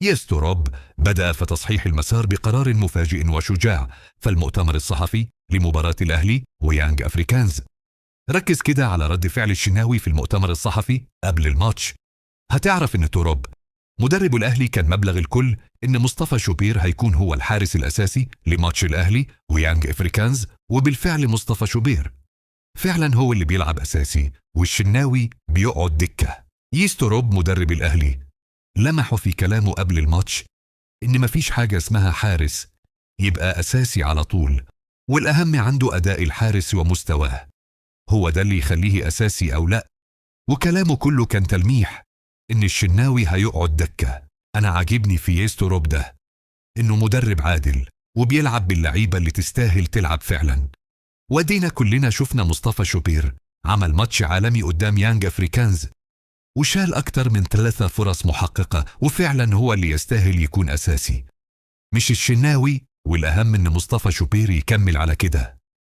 ياس توروب بدأ في تصحيح المسار بقرار مفاجئ وشجاع في المؤتمر الصحفي لمباراة الأهلي ويانج أفريكانز. ركز كده على رد فعل الشناوي في المؤتمر الصحفي قبل الماتش، هتعرف ان توروب مدرب الأهلي كان مبلغ الكل ان مصطفى شوبير هيكون هو الحارس الأساسي لماتش الأهلي ويانج أفريكانز، وبالفعل مصطفى شوبير فعلا هو اللي بيلعب أساسي والشناوي بيقعد دكة. ييس توروب مدرب الأهلي لمحوا في كلامه قبل الماتش إن مفيش حاجة اسمها حارس يبقى أساسي على طول، والأهم عنده أداء الحارس ومستواه، هو ده اللي يخليه أساسي أو لأ. وكلامه كله كان تلميح إن الشناوي هيقعد دكة. أنا عاجبني في ييس توروب ده إنه مدرب عادل وبيلعب باللعيبة اللي تستاهل تلعب فعلا. ودينا كلنا شفنا مصطفى شوبير عمل ماتش عالمي قدام يانج أفريكانز وشال أكتر من 3 فرص محققة، وفعلا هو اللي يستاهل يكون أساسي مش الشناوي. والأهم إن مصطفى شوبير يكمل على كده.